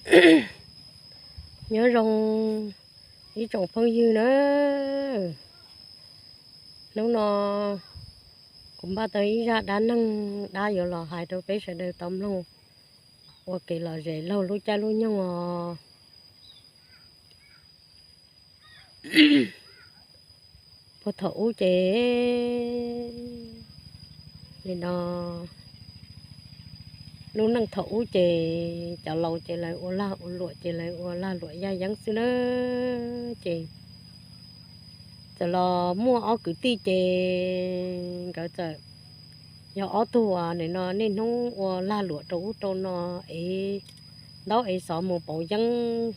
Nyob zoo ib tsoom phooj ywg na, hnub no kuv npaj tau ib zaj dab neeg dab yuav los hais rau peb sawv daws tau mloog ua kev lom zem laug lub caij lub nyoog os. Puag thaum ub ces, li no, lub neej thaum ub ces cov laus ces lawv ua lag ua luam ces lawv ua lag luam yaj yeeb xwb na. Ces txawm los muaj ob kwv tij ces nkawd txawm yog ob tug uas nim no niaj hnub ua lag luam rau ub rau no, ev ntaub ev xov mus pauv yeeb,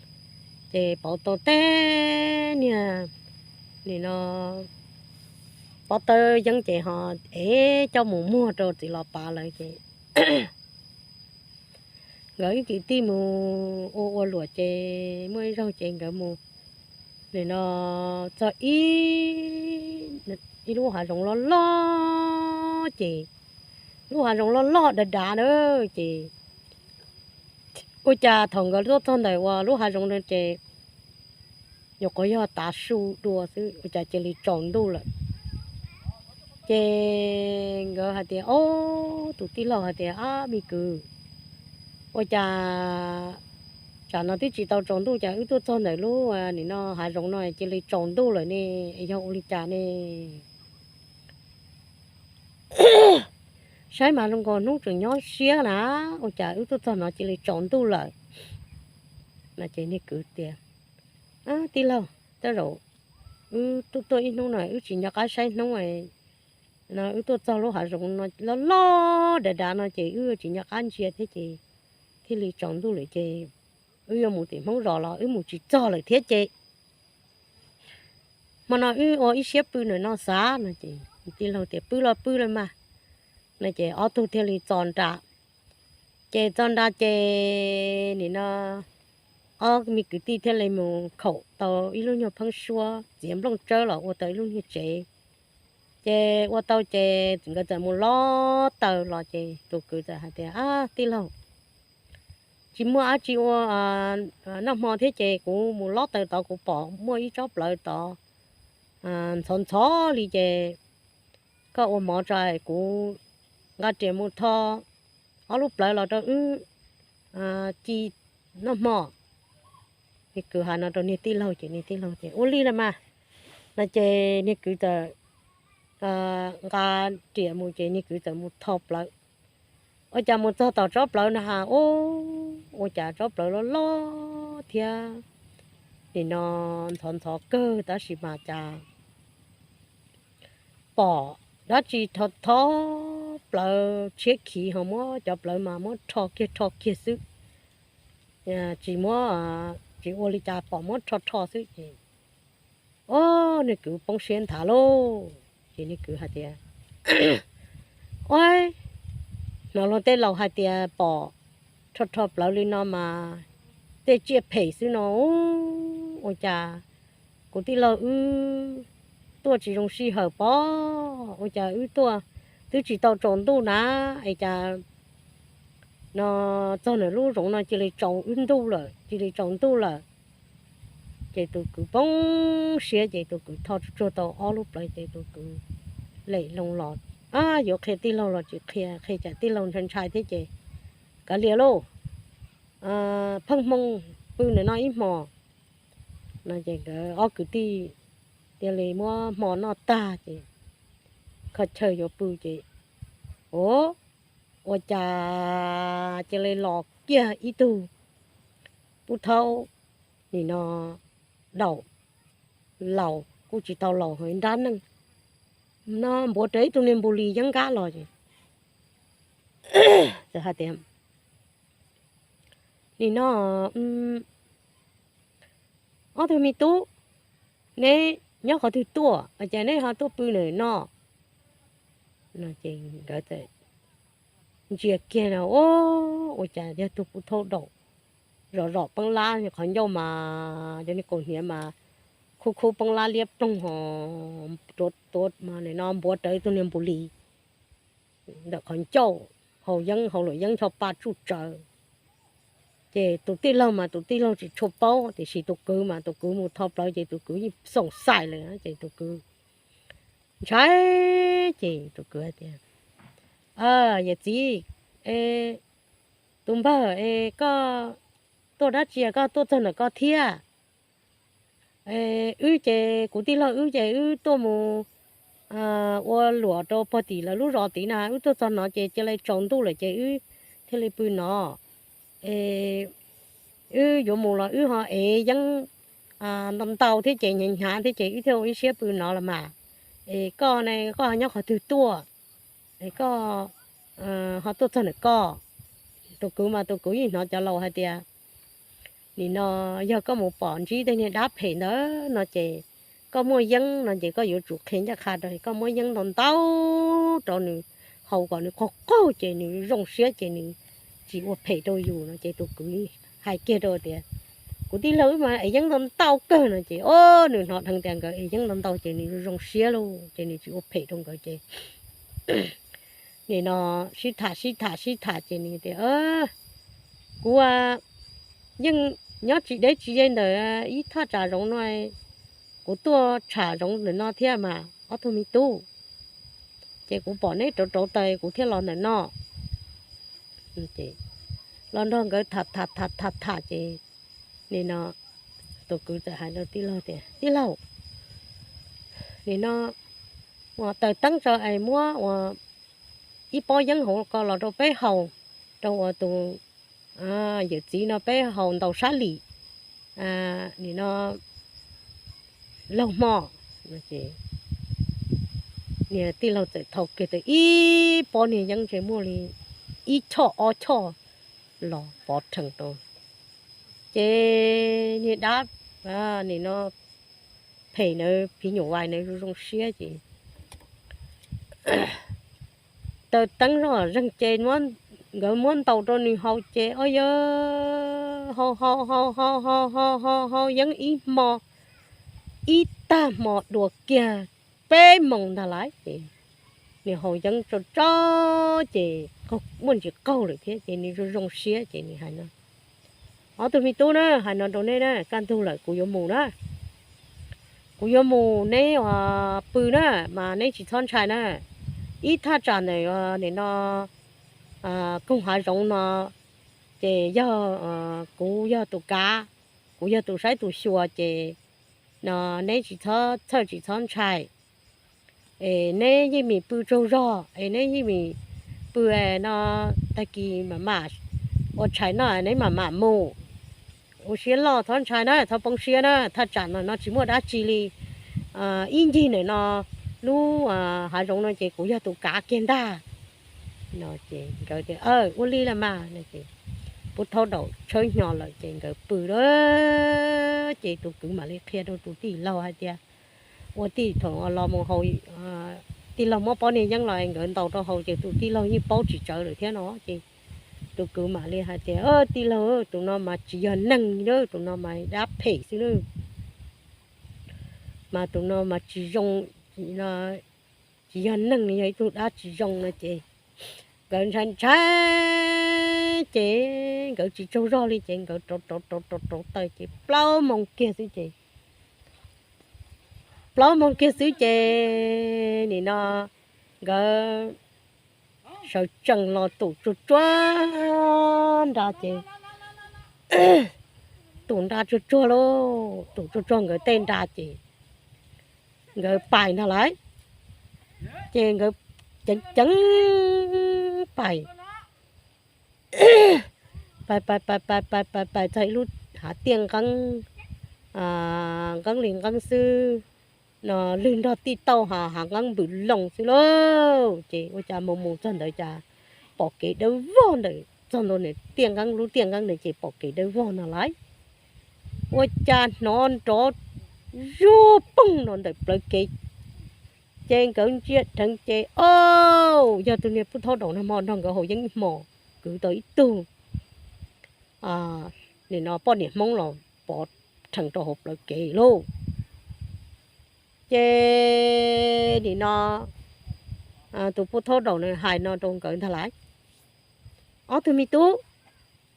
ces pauv tau tej niag nim no pob tawb yeeb ces ho ev coj mus muag rau txiv los pav lawm ces nkawd ib kwv tij mus ua ua luam ces muaj ib zaug ces nkawd mus nim no txog ib, ib lub hav zoov loj loj ces lub hav zoov loj loj dav dav na ces ua cas thaum nkawd tuaj txog ntawm uas lub hav zoov na ces nyuam qhuav yog tav su dua xwb ua cas cia li tsaus ntuj lawm. Ces nkawd hais tias, ob, tus tij laug hais tias, ab, me kwv, ua cas tsam no twb tsis tau tsaus ntuj cas wb tuaj txog ntawm lub nim no hav zoov no cia li tsaus ntuj lawm ne, es yog ua li cas ne? Saib mas zoo nkaus hnub tseem nyob siab na, ua cas wb tuaj txog no cia li tsaus ntuj lawm? Ces niag kwv tias, tij laug, tej zaum wb tuaj tuaj ib hnub no wb tsis nco qab saib hnub no, wb tuaj txog lub hav zoov no loj loj dav dav no ces wb tsis nco qab ntsia thiab ces thiaj li tsaus ntuj lawm ces wb yuav mus tim Hmoob zos los wb mus tsis txog lawm thiab ces hmo no wb ua ib siab pw ntawm no xav no ces tij laug tias pw los pw los mas no ces ob tug thiaj li txo nra. Ces txo nra ces nim no ob me kwv tij thiaj li mus khaum tau ib lub nyuag pheeb suab txiav nplooj tsawb los ua tau ib lub nyuag tsev. Ces ua tau ces nkawd txawm mus lob taws los ces tus kwv txawm hais tias, ab, tij laug, tsis muaj dab tsi ua noj hmo thiab ces kuv mus lob taws tod kuv pom muaj ib tsob plawv tod ntxhov ntxhov li ces koj ua mov tso kuv nqa riam mus tho ob lub plawv los rau wb ci noj hmo. Niag kwv hais no rau niag tij laug ces niag tij laug ces ua li los mas no ces niag kwv txawm nqa riam mus ces niag kwv txawm mus tho plawv. Ua cas mus txog tom tsob plawv no ha, ua cas tsob plawv loj loj thiab nim no ntxhov ntxhov kawg tab sis mas cas pom dab tsi tho tho plawv tshiab khiv ho muab cov plawv mas muab rho kiag rho kiag xwb. Tsis muab, tsis ua li cas pom muab rho rho xwb ces, o, niag kwv poob siab nthav lauj. Ces niag kwv hais tias, o, hnov luag tej laus hais tias pom rho rho plawv li no mas tej tsiaj phem xwb no. Ua cas kuv tij laug wb tuaj tsis zoo sij hawm pob, ua cas wb tuaj twb tsis tau tsaus ntuj na, es cas no txog ntawm lub zoov no cia li tsaus wb ntuj lawm, cia li tsaus ntuj lawm. Ces tus kwv poob siab ces tus kwv tho tsuag tsuag tau ob lub plawv ces tus kwv lem loo los, yuav qhia tij laug los tsis qhia, qhia tsam tij laug ntshai ntshai thiab ces kav liam lauj, pheej hmoo pw ntawm no ib hmos no ces nkawd ob kwv tij thiaj li muab hmo noj tag ces kho chaw yuav pw ces, o, ua cas cia li los kiag ib tug pub thaub nim no daum laus kuj tsis tau laus ho nrab neej no npuav rawv ib tug niag npus lis yeeb nkab los ces txawm hais tias, nim no ob tug me tub, neb nyob qhov twg tuaj es neb ho tuaj pw ntawm no? Ces nkawd txawm ntsia kiag no, ua cas yog tug pub thaub daum zom zom peeb lab qhov ncauj mas cov niag kaus hniav mas khub khub peeb lab liab ploog ho tuav tuav mas nim no npuav rawv ib tug niag npus lis ntawm qhov ncauj, hau yeeb hau luam yeeb ncho pa tsuj tsawv. Ces tus tij laug mas tus tij laug tsis tshua paub, tiam sis tus kwv mas tus kwv mus tho plawv ces tus kwv yeej xoom xais lawm ces tus kwv ntshai. Ces tus kwv hais tias, Yawm txiv, e, tus npawg, e, koj tuaj dab tsi koj tuaj txog ntawm koj thiab? Wb ces kuv tij laug wb ces wb tuaj mus ua luam rau pog tim lawv lub zos tid na, wb tuaj txog no ces cia li tsaus ntuj lawm ces wb thiaj li pw no. Es wb yuav mus los wb ho ev yeeb ntau ntau thiab ces hnyav hnyav thiab ces wb thiaj ua ib siab pw no los mas. Es koj ne, koj nyob qhov twg tuaj? Es koj ho tuaj txog ntawm koj? Tus kwv mas tus kwv yeej hnov cov laus hais tias, nim no yog koj mus pom ntsib tej niag dab phem ntawd no ces koj muaj yeeb no ces koj yuav tsum qhia ncaj qha rau, koj muab yeeb ntau ntau rau nws haus kom nws qaug qaug ces nws zoo siab ces nws tsis ua phem rau yus no. Ces tus kwv hais kiag rau tias, kuv tij laug wb mas ev yeeb ntau ntau kawg no ces, o, nws hnov dheev tias nkawd ev yeeb ntau ntau ces nws zoo siab lauj ces nws tsis ua phem rau nkawd ces nim no sib tham sib tham sib tham ces nws tias, kuv yeej nyob tsis deb tsis ze ntawm ib thaj tsam zoov no, kuv tuaj tsham zoov ntawm no thiab mas ob tug me tub, ces kuv pom neb rauv rauv taws kuv thiaj los ntawm no. Los nrog nkawd tham tham tham tham tham ces nim no tus kwv txawm hais rau tij laug tias, tij laug, nim no ua taws teeb tso es muab ua ib pob yeeb hauv ko los rau peb haus, rau ua tus yawm txiv no peb haus ntaus sab lim nim no laug hmo. Ces niag tij laug txawm thau kiag tau ib pob niag yeeb ntshe muaj li ib choj ob choj los pov rhees rau. Ces niag dab nim no phem ntawd, phim nyuj vais ntawd zoo zoo siab ces taws teeb zoj zeeg ces nkawd muab ntaus rau nws haus ces o yawg haus haus haus haus haus haus haus yeeb ib hmo ib tag hmo dua kiag peb moos ntag lauj ces nws haus yeeb tso tso ces muaj ntsis qaug lawm thiab ces nws zoo zoo siab ces nws hais no, ob tug me tub na, hais no rau neb na, kaj ntug lawm kuv yuav mus na, kuv yuav mus, neb ua pw na, mas neb tsis txhob ntshai na. Ib thaj tsam ntawm nim no koog hav zoov no ces yog kuv yog tus kav, kuv yog tus saib tus xyuas ces no neb tsis txhob txhawj tsis txhob ntshai. Es neb yeej meem pw tsaug zog es neb yeej meem pw no, tag kis mam mam ua tshais noj neb mam mam mus. Ua siab loj txhob ntshai na, txhob poob siab na, thaj tsam no no tsis muaj dab tsi li. Ib ncig ntawm no lub hav zoov no ces kuv yog tus kav kiag ntag. No ces nkawd tias ua li los mas no ces pub thaub daum tshawb hnyo lawm ces nkawd pw lawm. Ces tus kwv mam li qhia rau tus tij laug hais tias ua tij thaum los mus haus, tij laug muab pob niag yeeb los nkawd ntaus rau haus ces tus tij laug yeej paub tsis tsawv lawm thiab no ces tus kwv mam li hais tias tij laug, tus no mas tsis yog neeg, tus no mas dab phem xwb na, mas tus no mas tsis zoo, tsis yog neeg, yog ib tug dab tsis zoo no ces nkawd ntshai ntshai ces nkawd tsis tsaug zog li ces nkawd rauv rauv rauv rauv rauv taws ces plaub moos kiag xwb ces plaub moos kiag xwb ces nim no nkawd sawv tsees los tum tsuag tsuag nra ces tum nra tsuag tsuag lauj, tum tsuag tsuag nkawd tej nra ces nkawd pais ntag lauj. Ces nkawd ceev ceev pais, pais pais pais pais pais pais pais txog ib lub hav tiaj nqeeb, nqeeb li nqeeb xwb no, lwg nrog tij tauj hav nqeeb npws loo xwb lauj. Ces ua cas mus mus txog ntawd cas pom kev dawb vog ntawm txog ntua tiaj nqeeb, lub tiaj nqeeb ntawd ces pom kev dawb vog no lauj. Ua cas hnov nrov zuag poog no ntawm plawv kev. Ces nkawd ntsia dheev ces o, yog tus niag pub thaub daum nag hmo nrog nkawd haus yeeb ib hmo, kwv tau ib tug nim no poj niam Hmoob los pov rhees rau hauv plawv kev lauj. Ces nim no tus pub thaub daum na hais no rau nkawd ntag lauj, ob tug me tub,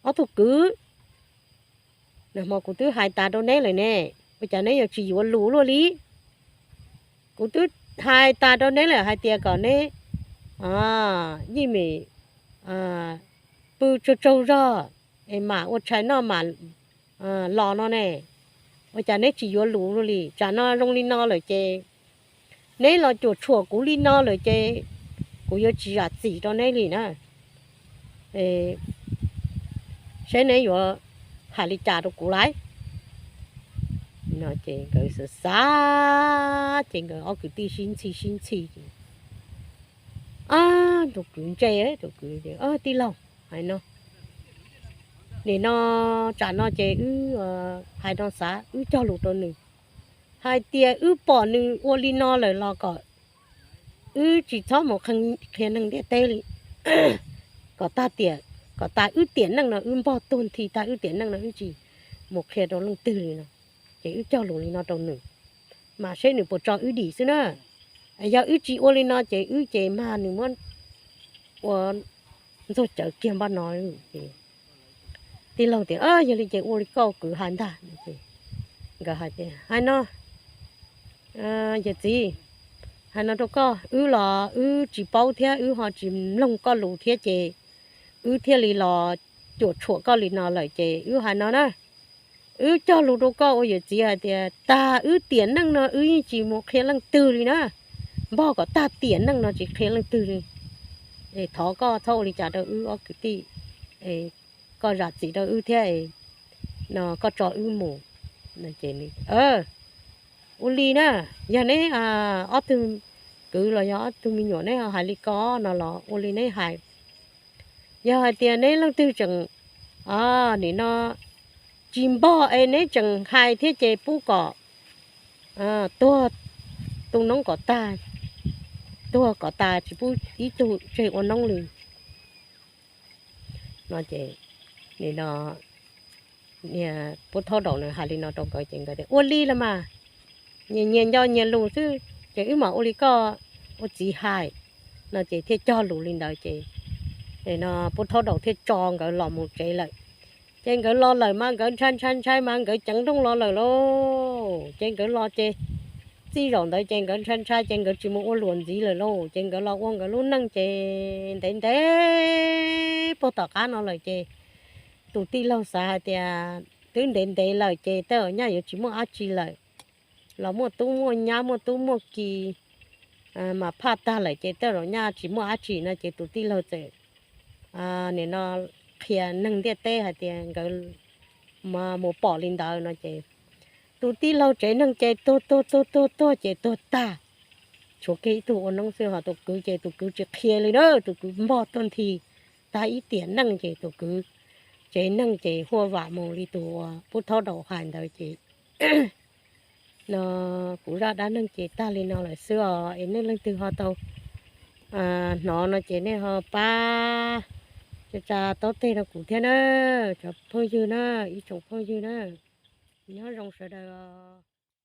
ob tug kwv, Nag hmo kuv twb hais tas rau neb lawm ne, ua cas neb yuav tsis yuav lus luaj li? Kuv twb hais tas rau neb lawm hais tias kom neb yeej meem pw tsaug tsaug zog es mam ua tshais noj mam los no ne, ua cas neb tsis yuav lus luaj li? Tsam no zoo li no lawm ces neb los cuam tshuam kuv li no lawm ces kuv yuav tsis zam txim rau neb li na. Saib neb yuav hais li cas rau kuv lawm. No ces nkawd xav xav ces nkawd ob kwv tij sib ntxhi sib ntxhi ces, ab, tus kwv ntse, tus kwv tias, Tij laug, hais no, nim no tsam no ces wb hais no xav, wb cog lus rau nws hais tias wb pom nws ua li no lawm los kom wb tsis txhob mus qhia neeg ntiaj teb li, kom tag tiam, kom tas wb tiam neej no, wb npog tuag nthi tag wb tiam neej no wb tsis mus qhia rau leej twg li no, ces wb cog lus li no rau nws, mas seb nws puas tso wb dim xwb na. Yog wb tsis ua li no ces wb ces mag nws muab ua ntxuag cawv kiag npaj no. Tij laug tias, Yog li ces ua li koj kwv hais ntag. Nkawd hais tias, Hais no, yawm txiv, hais no rau koj, wb los wb tsis paub thiab wb ho tsis mloog koj lus thiab ces wb thiaj li los cuam tshuam koj li no lawm ces wb hais no na, wb cog lus rau koj ua yawm txiv hais tias tag wb tiam neej no wb yeej tsis mus qhia leej twg li na, npog kom tag tiam neej no tsis qhia leej twg li. Es thov koj txhob ua li cas rau wb ob kwv tij, koj zam txim rau wb thiab no koj tso wb mus. Ua li na, yog neb ob tug kwv los yog ob tug me nyuam neb hais li ko no los ua li neb hais. Yog hais tias neb leej twg tseem, nim no tsis npog es neb tseem hais thiab ces pub kom tuag tu noob kom tag, tuag kom tas tsis pub ib tug tseg ua noob li. No ces nim no pub thaub daus nws hais li no rau nkawd ces nkawd tias, Ua li los mas, nyias nyias nco nyias lus xwb ces wb mam ua li koj ua txiv hais. No ces thiaj cog lus li ntawd ces no pub thaub daus thiaj tso nkawd los mus tsev lawm. Ces nkawd los lawm mas nkawd ntshai ntshai ntshai mas nkawd ceev nrooj los lawm lauj. Ces nkawd los ces txij zaum ntawd ces nkawd ntshai ntshai ces nkawd tsis mus ua luam ntxiv lawm lauj. Ces nkawd los ua nkawd lub neej ces ntev ntev puag tom qab no lawm ces tus tij laug xav hais tias twb ntev ntev lawm ces tej zaum nyaj yuav tsis muaj dab tsi lawm, los muaj tub muaj nyab muaj tub muaj ki mas phaj tag lawm ces tej zaum nyaj tsis muaj dab tsi no ces tus tij laug txawm nim no qhia neeg ntiaj teb hais tias nkawd mus pom li ntawd no ces tus tij laug tsev neeg ces tuag tuag tuag tuag tuag ces tuag tag, tshuav kiag ib tug ua noob xwb. Ho tus kwv ces tus kwv tsis qhia li na, tus kwv npog tuag nthi tag ib tiam neej ces tus kwv tsev neeg ces huaj vam mus li tus uas pub thaub daus hais ntawd ces no kuv zaj dab neeg ces tag li no lawm xwb os. Es nej leej twg ho tau hnov no ces nej ho pab tsa tsa taub teg rau kuv thiab na, cov phooj ywg na, ib tsoom phooj ywg na, nyob zoo sawv daws os.